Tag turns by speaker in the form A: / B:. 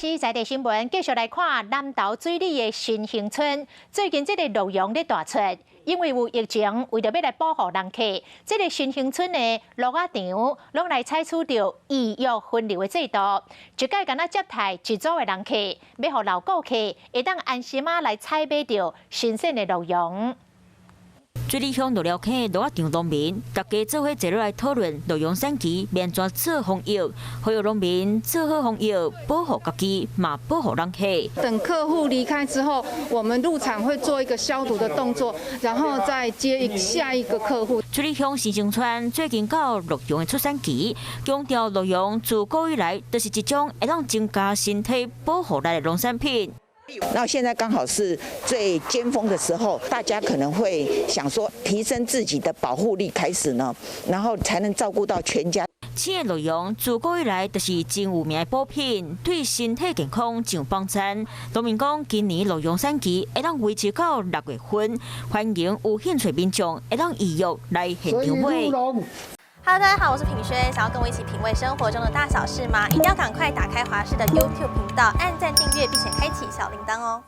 A: 視在地新聞，繼續來看南投水里的新興村。最近這个鹿茸咧大出，因為有疫情，為著欲來保護人客，這个新興村的鹿仔場攏來採取著預約分流的制度，一擺敢若接待一組的人客，欲予老顧客會當安心仔來採買著新鮮的鹿茸。
B: 水里鄉鹿寮坑鹿仔場農民，大家做伙坐落來討論鹿茸產期欲按怎做防疫，呼籲農民做好防疫，保護家己，嘛保護人客。
C: 等客戶離開之後，我們入場會做一個消毒的動作，然後再接下一個客戶。
B: 水里鄉新興村最近到鹿茸的出產期，強調鹿茸自古以來就是一種會當增加身體保護力的農產品。
D: 那現在剛好是最尖峰的時候，大家可能會想說提升自己的保護力開始呢，然後才能照顧到全家。
B: 青的鹿茸自古以來就是真有名的補品，對身體健康真有幫助。農民講，今年鹿茸產期會當維持到6月份，歡迎有興趣民眾會當預約來現場買。
E: Hello，大家好，我是品軒，想要跟我一起品味生活中的大小事嗎？一定要趕快打開華視的 YouTube 頻道，按讚訂閱，並且開啟小鈴鐺哦。